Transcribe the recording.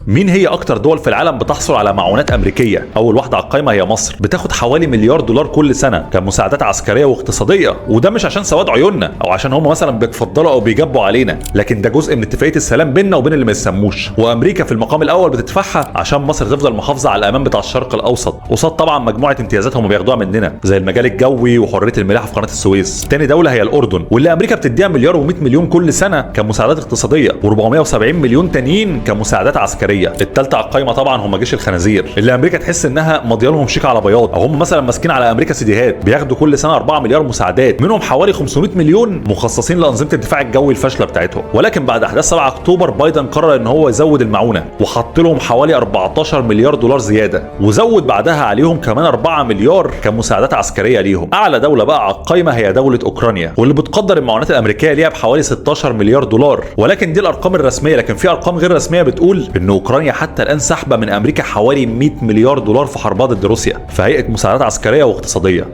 مين هي اكتر دول في العالم بتحصل على معونات امريكية؟ اول واحدة على القائمة هي مصر، بتاخد حوالي $1 مليار كل سنة كمساعدات عسكرية واقتصادية، وده مش عشان سواد عيوننا او عشان هم مثلا بيتفضلوا او بيجبوا علينا، لكن ده جزء من اتفاقية السلام بيننا وبين اللي ما يسموش. وامريكا في المقام الاول بتدفعها عشان مصر تفضل محافظة على الامان بتاع الشرق الاوسط، قصاد طبعا مجموعة امتيازات هم بياخدوها مننا زي المجال الجوي وحريه الملاحة في قناة السويس. تاني دولة هي الاردن، واللي امريكا بتديها 1.1 مليار كل سنة كمساعدات اقتصادية، و470 مليون تانيين كمساعدات عسكرية. الثالثة على القايمة طبعا هم جيش الخنازير، اللي امريكا تحس انها ماضيه لهم شيك على بياض، او هم مثلا ماسكين على امريكا سيديهات، بياخدوا كل سنة 4 مليار مساعدات، منهم حوالي 500 مليون مخصصين لانظمه الدفاع الجوي الفاشلة بتاعتهم. ولكن بعد احداث 7 اكتوبر بايدن قرر ان هو يزود المعونة وحط لهم حوالي 14 مليار دولار زيادة، وزود بعدها عليهم كمان 4 مليار كمساعدات عسكرية ليهم. اعلى دولة بقى على القايمة هي دولة اوكرانيا، واللي بتقدر المعونات الامريكية ليها بحوالي 16 مليار دولار، ولكن دي الارقام الرسمية، لكن في ارقام غير رسمية بتقول ان اوكرانيا حتى الان سحبه من امريكا حوالي 100 مليار دولار في حربها ضد روسيا في هيئة مساعدات عسكرية واقتصادية.